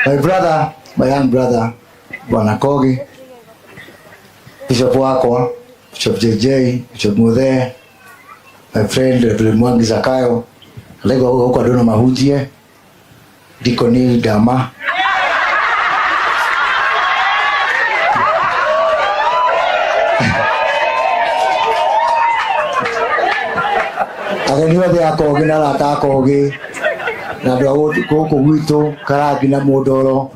My brother, my young brother, Bwana Kogi, Bishop wakwa, Bishop JJ, Bishop Muthe, my friend Reverend Mwangi Zakayo, ndaigua gũkũ andũ no mahunjie, Deacon Dama. Ageni othe a Kogi na arata a Kogi na andũ a gũkũ gwitũ Karangi na Mũndoro,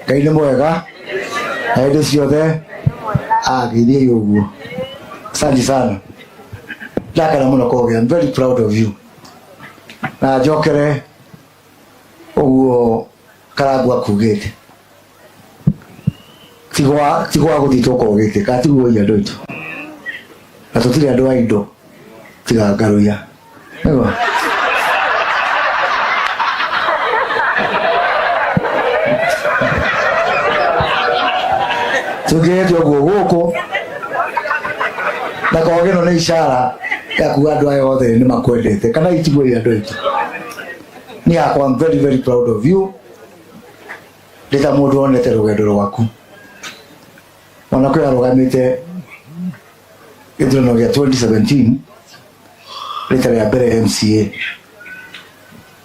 Ngai nĩ mwega na hĩndĩ ciothe. Agĩthiĩ ũguo. Asante sana. Ndakena mũno Kogi, I'm very proud of you. Na njokere ũguo Karangu akugĩte. Tigwa gũthiĩ tũkogĩte, kana tiguo andũ aitũ. Na tũtirĩ andũ a indo tiga ngaruya. Nĩguo. Tũngĩte ũguo gũkũ na Kogi ĩno nĩ ishara ya kuga andũ aya othe nĩ makwendete kana itiguo andũ aitũ. Niĩ hakwa I'm very very proud of you. Ndĩ ta mũndũ wonete rũgendo rwaku. Ona kwĩ arũgamĩte gĩthurano gĩa 2017 rita rĩa mbere MCA.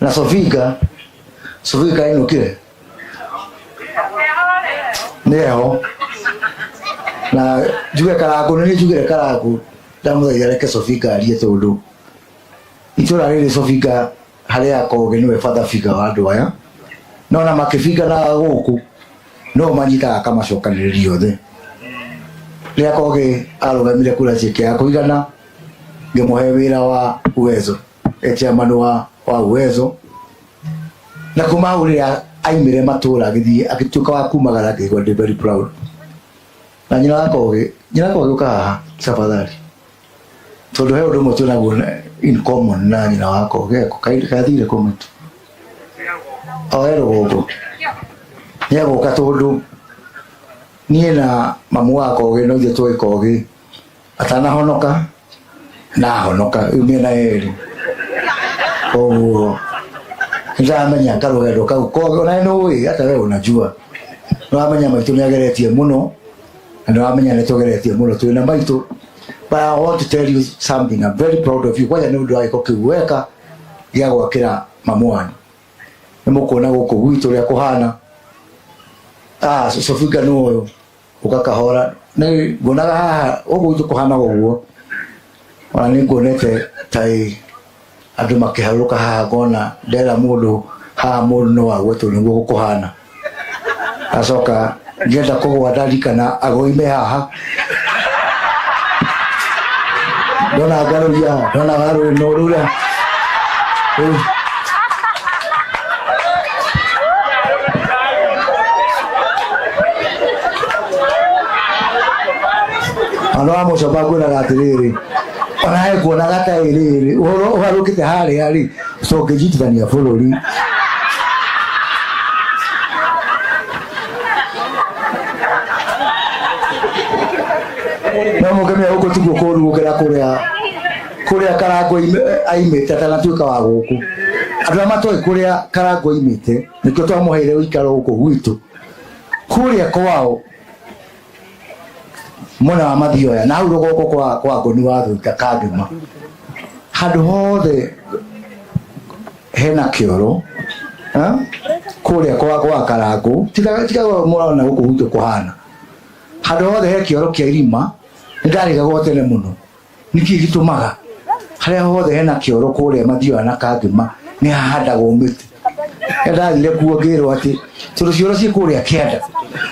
Na Sofinga, Sofinga ainũkire nĩ eho na njuge Karangũ nĩ njugire Karangũ ndamũthaitha reke Sofinga arie tondũ itũra rĩrĩ Sofinga harĩa Kogi nĩwe father figure wa andũ aya no na makĩbinga na gũkũ no manyitaga akamacokanĩrĩria othe. Rĩrĩa Kogi arũgamire kura ciake kũigana ngĩmũhe wĩra wa Uwezo, e chairman wa Uwezo, na kuma hau rĩrĩa aimire matũra agĩthiĩ agĩtuĩka wa kumagara ngĩigua ndĩ very proud. Na nyina wa Kogi, nyina wa Kogi ũka haha tafadhali, tondũ he ũndũ ũmwe twĩnaguo in common na nyina wa Kogi, kathire kũ maitũ o he rũgongo nĩegũka tondũ niĩ na mamu wa Kogi no ithuĩ tũĩ Kogi atanahonoka na ahonoka rĩu mĩena yerĩ, koguo nĩndamenya karũgendo kau Kogi ona nĩũĩ hata wewe unajua nĩwamenya maitũ nĩageretie mũno na nĩwamenya nĩtũgeretie mũno twĩna maitũ. But I want to tell you something, I'm very proud of you kwanja nĩ ũndũ wa gĩko kĩu weka gĩa gwakĩra mamu wanyu. Nĩ mũkuona gũkũ gwitũ ũrĩa kũhana. Sofinga nĩ ũyũ ũgakahora nĩ nguonaga haha gũkũ gwitũ kũhana ũguo, ona nĩ nguonete ta andũ makĩharũrũka haha ngona ndera mũndũ haha mũndũ no agwe tondũ nĩguo gũkũhana. Acoka ngĩenda kũgwa ndarikana agũime haha ndona ngarũria ndona garũĩ no rũrĩa rĩu andũ a mũcoba ngwĩraga atĩrĩrĩ ona he kuonaga ta ĩrĩrĩ ũhoro ũharũkĩte harĩa rĩ tũngĩnyitithania bũrũri. No mũkĩmenya gũkũ tiguo kũru gũkĩra kũrĩa kũrĩa Karangũ aimĩte atanatuĩka wa gũkũ. Andũ arĩa matoĩ kũrĩa Karangũ aimĩte nĩkĩo twamũheire ũikaro gũkũ gwitũ. Kũrĩa kwao mwena wa Mathioya na hau rũgongo kwa Ngoni wa Thũita Kangema, handũ hothe hena kĩoro kũrĩa kwa Karangũ tiga mũrona gũkũ gwitũ kũhana, handũ hothe he kĩoro kĩa irima. Nĩ ndarigagwo tene mũno nĩkĩ gĩtũmaga harĩa hothe hena kĩoro kũrĩa Mathioya na Kangema nĩ hahandagwo mĩtĩ. Ndathire kuo ngĩrwo atĩ tondũ cioro ciĩ kũrĩa kĩanda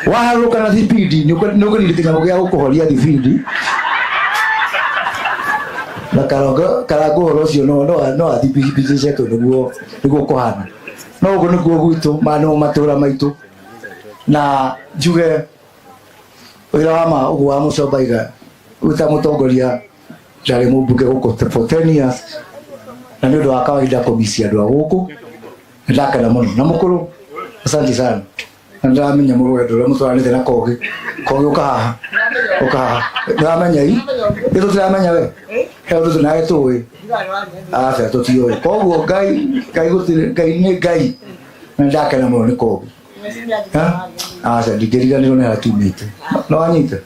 waharũrũka na thibindi nĩ ũkũnindi kĩnyamũ gĩa gũkũhoria thibindi na Karangũ ũhoro ũcio no athibithicetwo nĩguo kũhana. No ũguo nĩguo gwitũ maya nĩmo matũra maitũ na njuge wĩra wa ma ũguo wa Mũcomba iga wĩta mũtongoria ndarĩ mũmbunge gũkũ for 10 years na nĩ ũndũ wa kawaida kũmicia andũ a gũkũ. Nĩndakena mũno na mũkũrũ, asante sana. Na nĩndĩramenya mũrũgendo ũrĩa mũtwaranĩte na Kogi. Kogi ũka haha, ũka haha, nĩũramenya i ĩ tũtiramenya we he ũndũ nawe tũĩ aca tũtiũĩ. Koguo Ngai Ngai gũtirĩ Ngai nĩ Ngai na nĩndakena mũno nĩ Kogi. Aca ndingĩriganĩrwo nĩ harĩa tumĩte. No anyite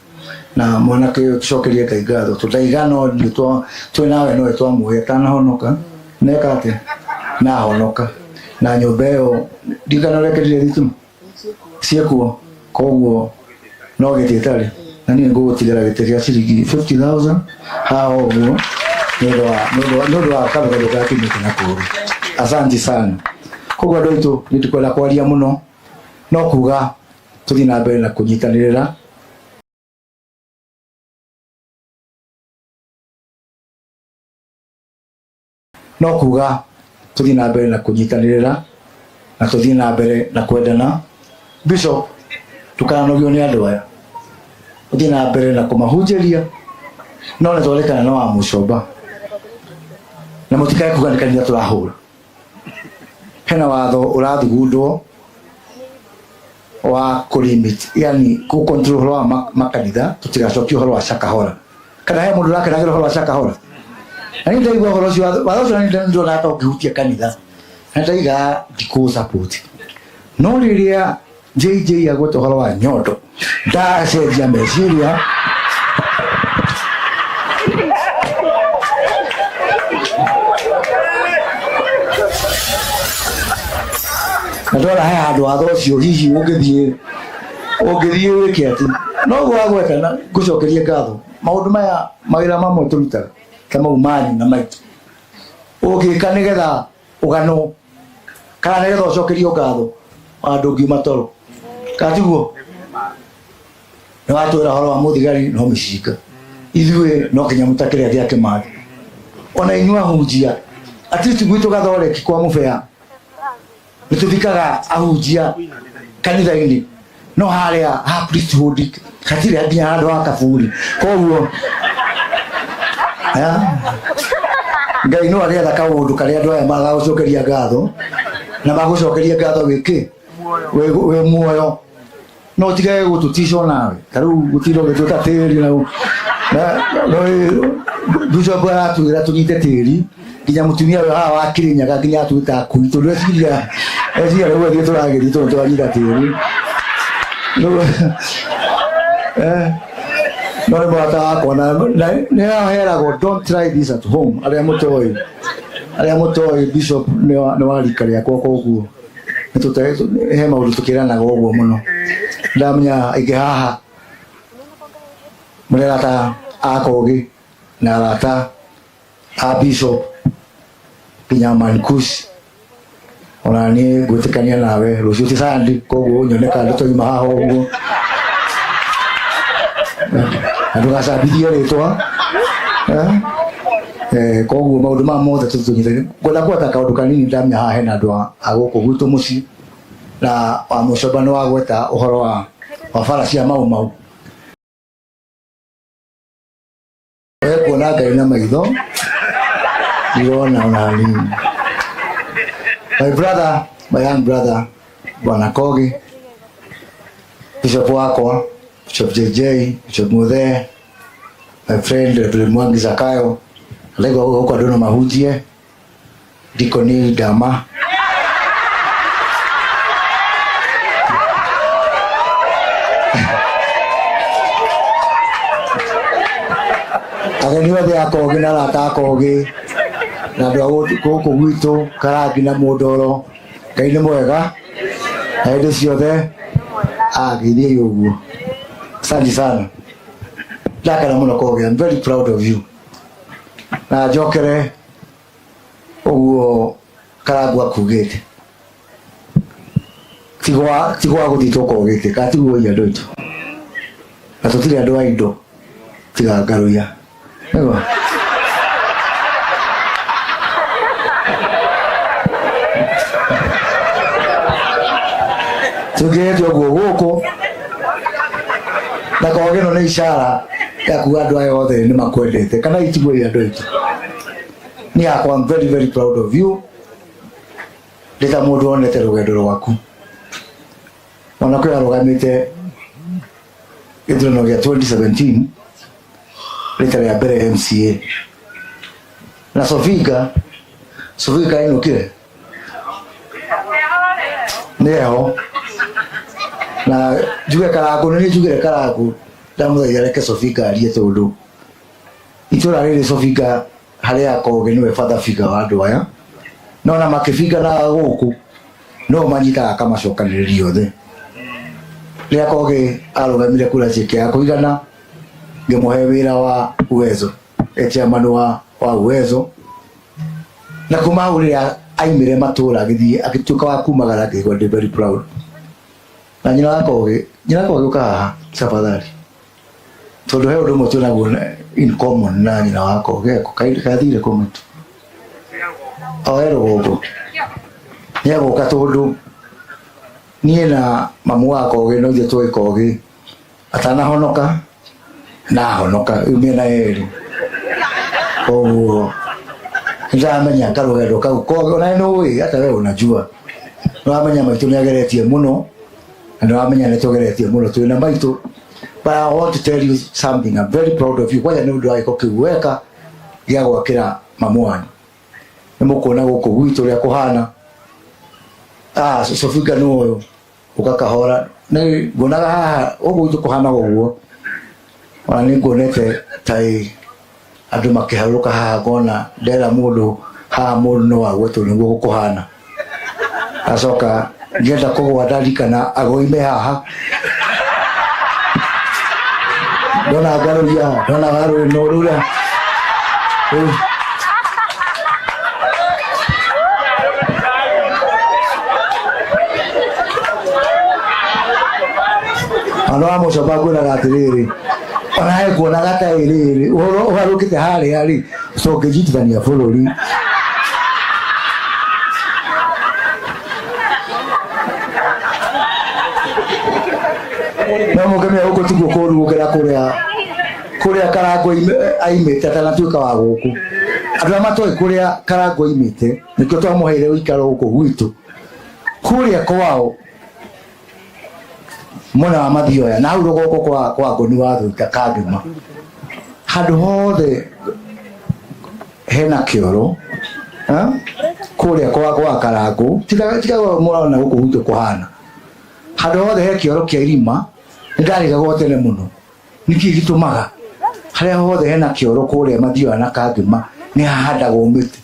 na mwanake ũyũ tũcokerie Ngai ngatho tondũ ndaigana ũndũ twĩ nawe nowe twamũhe atanahonoka neka atĩa nahonoka na nyũmba ĩyo ndirikana ũrekerire thitima ciĩkuo koguo no gĩtĩ ĩtarĩ na niĩ ngũgũtigĩra gĩtĩ gĩa ciringi 50,000 haha ũguo nĩ ũndũ wa karũgano karĩa kiumĩte na kũũrũ. Asante sana. Koguo andũ aitũ nĩ ndikwenda kwaria mũno no kuga tũthiĩ na mbere na kũnyitanĩrĩra. No kuga tũthiĩ na mbere na kũnyitanĩrĩra na tũthiĩ na mbere na kwendana. Bishop, ndũkananogio nĩ andũ aya, ũthiĩ na mbere na kũmahunjĩria no nĩ twarekana na wa mũcomba na mũtikae kuga nĩ kanitha tũrahũra. Hena watho ũrathugundwo wa kũlimit, yani kũ control ũhoro wa makanitha tũtigacokie ũhoro wa Shakahola. Kana he mũndũ ũrakenagĩra ũhoro wa Shakahola? Na niĩ ndaigua ũhoro ũcio watho ũcio na niĩ ndĩrona ta ũngĩhutia kanitha na ndaiga ndikũ support. No rĩrĩa JJ agweta ũhoro wa nyondo ndacenjia meciria. Na ndona he handũ watho ũcio hihi ũngĩthiĩ wĩke atĩ noguo wagweta na ngũcokerie ngatho. Maũndũ maya mawĩra mamwe tũrutaga ta mau manyu na maitũ ũngĩka nĩgetha ũganwo kana nĩgetha ũcokerio ngatho ona ndũngiuma toro kana tiguo? Nĩ watwĩra ũhoro wa mũthigari no mĩcinga ithuĩ no kĩnyamũ ta kĩrĩa gĩa Kĩmathi ona inyuĩ ahunjia at least gwitũ gathoreki kwa mũbea nĩ tũthikaga ahunjia kanitha-inĩ no harĩa ha priesthood hatirĩ nginya handũ ha kaburi koguo Ngai no arĩetha kaũndũ karĩa andũ aya magagũcokeria ngatho na magũcokeria ngatho wĩkĩ wĩ muoyo no ũtigage gũtũticwo nawe ta rĩu gũtinda ũgĩtwĩta tĩri na bishop aratwĩra tũnyite tĩri nginya mũtumia ũyũ haha wa Kĩrĩnyaga nginya atwĩta akui tondũ eciria rĩu ithuĩ tũragĩthiĩ tondũ tũranyita tĩri. No nĩ mũrata wakwa na nĩ aheragwo don't try this at home. Arĩa mũtoĩ bishop nĩ wa rika rĩakwa koguo he maũndũ tũkĩranaga ũguo mũno. Ndamenya aingĩ haha mũrĩ arata a Kogi na arata a bishop nginya Mankush ona niĩ ngwĩtĩkania nawe rũciũ ti Sunday koguo nyone kana twauma haha ũguo na ndũgacambithie rĩtwa. Koguo maũndũ maya mothe tũtũnyitanie ngwenda gweta kaũndũ kanini ndamenya haha hena andũ a gũkũ gwitũ mũciĩ na wa mũcomba nĩ wagweta ũhoro wa bara cia Mau Mau. We kuona Ngai na maitho ndirona ona hanini. My brother, my young brother Bwana Kogi, Bishop wakwa, Bishop JJ, Bishop Muthee, my friend Reverend Mwangi Zakayo, ndaigua gũkũ andũ no mahunjie, Dikoni Dama. Ageni othe a Kogi na arata a Kogi na andũ a gũkũ gwitũ Karangi na Mũndoro, Ngai nĩ mwega na hĩndĩ ciothe ageithiei ũguo. Asante sana, ndakena mũno Kogi, I'm very proud of you. Na njokere ũguo Karangu akugĩte tigwa gũthiĩ tũkogĩte kana tiguo andũ aitũ na tũtirĩ andũ a indo tiga ngaruia nĩguo. Tũngĩhete ũguo gũkũ na kogi ĩno nĩ ishara ya kuga andũ aya othe nĩ makwendete kana itiguo andũ aitũ. Niĩ hakwa I'm very very proud of you ndĩ ta mũndũ wonete rũgendo rwaku ona kwĩ arũgamĩte gĩthurano gĩa 2017 rita rĩa mbere MCA na Sofinga ainũkire nĩ eho. Na njuge Karangũ, nĩ njugire Karangũ ndamũthaitha reke Sofinga arie, tondũ itũra rĩrĩ Sofinga harĩa akoragwo nĩwe father figure wa andũ aya, no na makĩbinganaga gũkũ no manyitaga akamacokanĩrĩria othe. Rĩrĩa Kogi arũgamire kura ciake ya kũigana, ngĩmũhe wĩra wa Uwezo, e chairman wa Uwezo, na kuma hau rĩrĩa aimire matũra agĩthiĩ agĩtuĩka wa kumagara, ngĩigua ndĩ very proud. Na nyina wa Kogi, nyina wa Kogi, ũka haha tafadhali, tondũ he ũndũ ũmwe twĩnaguo in common na nyina wa Kogi. Eko kathire kũ maitũ o he rũgongo nĩegũka, tondũ niĩ na mamu wa Kogi no ithuĩ tũĩ Kogi atanahonoka na ahonoka, rĩu mĩena yerĩ. Koguo nĩndamenya karũgendo kau Kogi ona nĩũĩ, hata wewe unajua, nĩwamenya maitũ nĩageretie mũno na nĩwamenya nĩtũgeretie mũno twĩna maitũ. But I want to tell you something, I'm very proud of you, kwanja nĩ ũndũ wa gĩko kĩu weka gĩa gwakĩra mamu wanyu. Nĩ mũkuona gũkũ gwitũ ũrĩa kũhana. Ah, Sofinga nĩ ũyũ ũgakahora nĩ nguonaga haha ũguo gwitũ kũhana ũguo, ona nĩ nguonete ta ĩ andũ makĩharũrũka haha, ngona ndera mũndũ haha, mũndũ no agwe tondũ nĩguo gũkũhana. Acoka ngĩenda kũgwa ndarikana agũime haha, ndona ngarũria, ndona garũĩ no rũra rĩu. Andũ a mũcoba ngwĩraga atĩrĩrĩ, ona he kuonaga ta ĩrĩrĩ ũhoro ũharũkĩte harĩa rĩ, tũngĩnyitithania bũrũri. No mũkĩmenya gũkũ tiguo kũru gũkĩra kũrĩa Karangũ aimĩte atanatuĩka wa gũkũ. Andũ arĩa matoĩ kũrĩa Karangũ aimĩte, nĩkĩo twamũheire ũikaro gũkũ gwitũ. Kũrĩa kwao mwena wa Mathioya na hau rũgongo kwa Ngoni wa Thũita Kangema, handũ hothe hena kĩoro, ha? Kũrĩa kwa Karangũ, tiga mũrona gũkũ gwitũ kũhana, handũ hothe he kĩoro kĩa irima. Nĩ ndarigagwo tene mũno nĩkĩ gĩtũmaga harĩa hothe hena kĩoro kũrĩa Mathioya na Kangema nĩ hahandagwo mĩtĩ.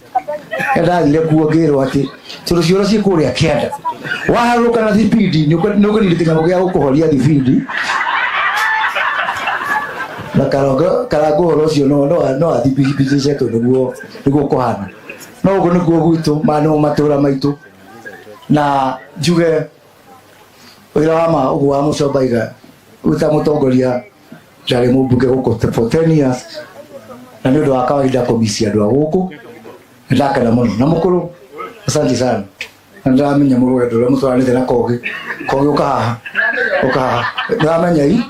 Ndathire kuo ngĩrwo atĩ tondũ cioro ciĩ kũrĩa kĩanda, waharũrũka na thibindi nĩ ũkũnindi kĩnyamũ gĩa gũkũhoria thibindi. Na Karangũ ũhoro ũcio no athibithicetwo nĩguo kũhana. No ũguo nĩguo gwitũ, maya nĩmo matũra maitũ. Na njuge wĩra wa ma ũguo wa Mũcomba Iga wĩta mũtongoria, ndarĩ mũmbunge gũkũ for 10 years, na nĩ ũndũ wa kawaida kũmicia andũ a gũkũ. Nĩ ndakena mũno na mũkũrũ, asante sana. Na ndĩramenya mũrũgendo ũrĩa mũtwaranĩte na Kogi. Kogi, ũka haha, ũka haha. Ndĩramenya i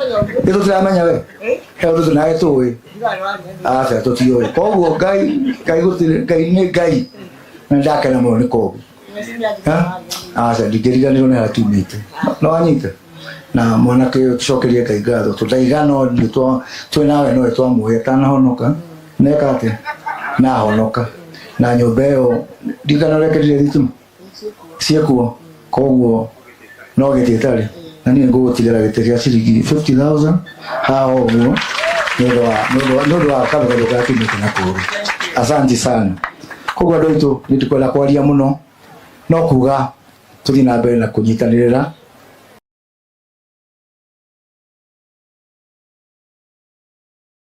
ĩ tũtiramenya we he ũndũ nawe tũĩ, aca tũtiũĩ. Koguo Ngai gũtirĩ, Ngai nĩ Ngai, na ndakena mũno nĩ Kogi. Aca ndingĩriganĩrwo nĩ harĩa tumĩte. No anyite na mwanake ũyũ, tũcokerie Ngai ngatho tondũ ndaigana nĩ twĩ nawe nowe twamũhe atanahonoka neka atĩa nahonoka na nyũmba ĩyo ndirikana ũrekerire thitima ciĩkuo. Koguo no gĩtĩ ĩtarĩ na niĩ ngũgũtigĩra gĩtĩ gĩa ciringi 50,000 haha ũguo nĩ ũndũ wa karũgendo karĩa tumĩte na kũũrũ. Asante sana. Koguo andũ aitũ, nĩ ndikwenda kwaria mũno, no kuga tũthiĩ na mbere na kũnyitanĩrĩra.